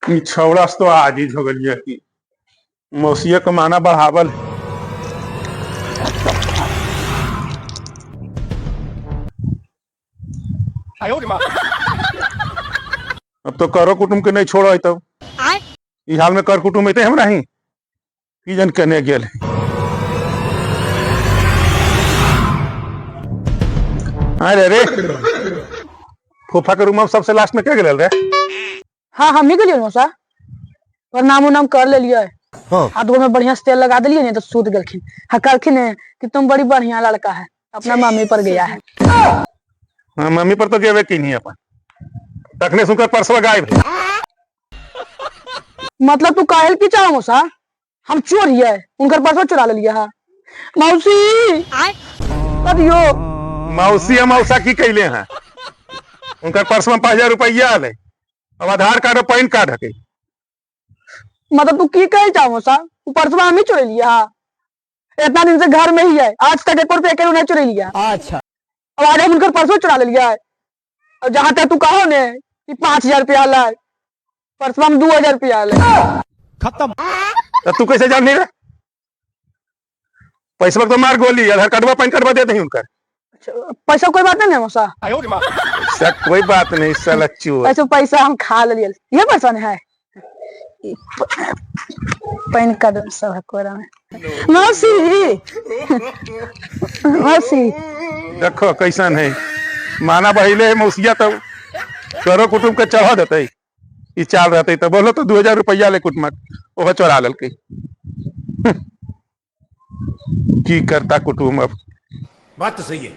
ई छौड़ा से तो आजीज हो गेलियै की मौसिया के माना बढ़ावल। अब तो करो कुटुम के नहीं छोड़ो तब ई हाल में कर कुटुम अते हमरा ही की जन केने गेल। अरे रे फूफा के रूम में सबसे लास्ट में क्या गेल रे? हाँ, हम ही गेलियै मौसा, प्रणाम उनाम कर लेलियै। हाँ। हाथ गोड़ में बढ़िया से तेल लगा देलियै ने तो सूत गेलखिन। हाँ, कहलखिन है कि तुम बड़ी बढ़िया लड़का है, अपना मम्मी पर गया है। हाँ, मम्मी पर तो गेबे की नहीं अपन, तखने सुनकर परसवा गायब है। मतलब तू काहेल की चाहो मौसा, हम चोर हियै, उनकर परसवा चुरा लेलियै। हाँ मौसी, दियो। मौसी हम मौसा की कैले हैं, उनकर पर्स में 5000 रुपया आले, अब आधार कार्ड और पैन कार्ड हके। मतलब तू की कहे चाहो मौसा, उ परसवा हम ही चुरा लिया? हाँ, इतना दिन से घर में ही है, आज तक एक रुपया के नहीं चुरा लिया। अच्छा। अब आज हम उनकर परसों चुरा ले लिया है। और जहां तक तू कहो ने कि 5000 रुपया लाए, परसवा में 2000 रुपया ले। खत्म। तो तू कैसे जान नहीं रहा? पैसा तो मार गोली, आधार कार्डवा पैन कार्डवा दे दही उनकर। पैसा कोई बात नहीं ना मौसा? पैसा कोई बात नहीं, साला चोर। पैसा पैसा हम खा ले, ये पैसा नहीं है। पैन कार्ड सब है कोरा में। मौसी, मौसी। देखो कैसन है, माना बहिले है मौसिया तो करो कुटुम के चढ़ा देते, ई चाल रहते तो बोलो तो 2000 रुपया ले कुटुम ओहो चोरा लेलकै। की करता कुटुम अब। बात तो सही है।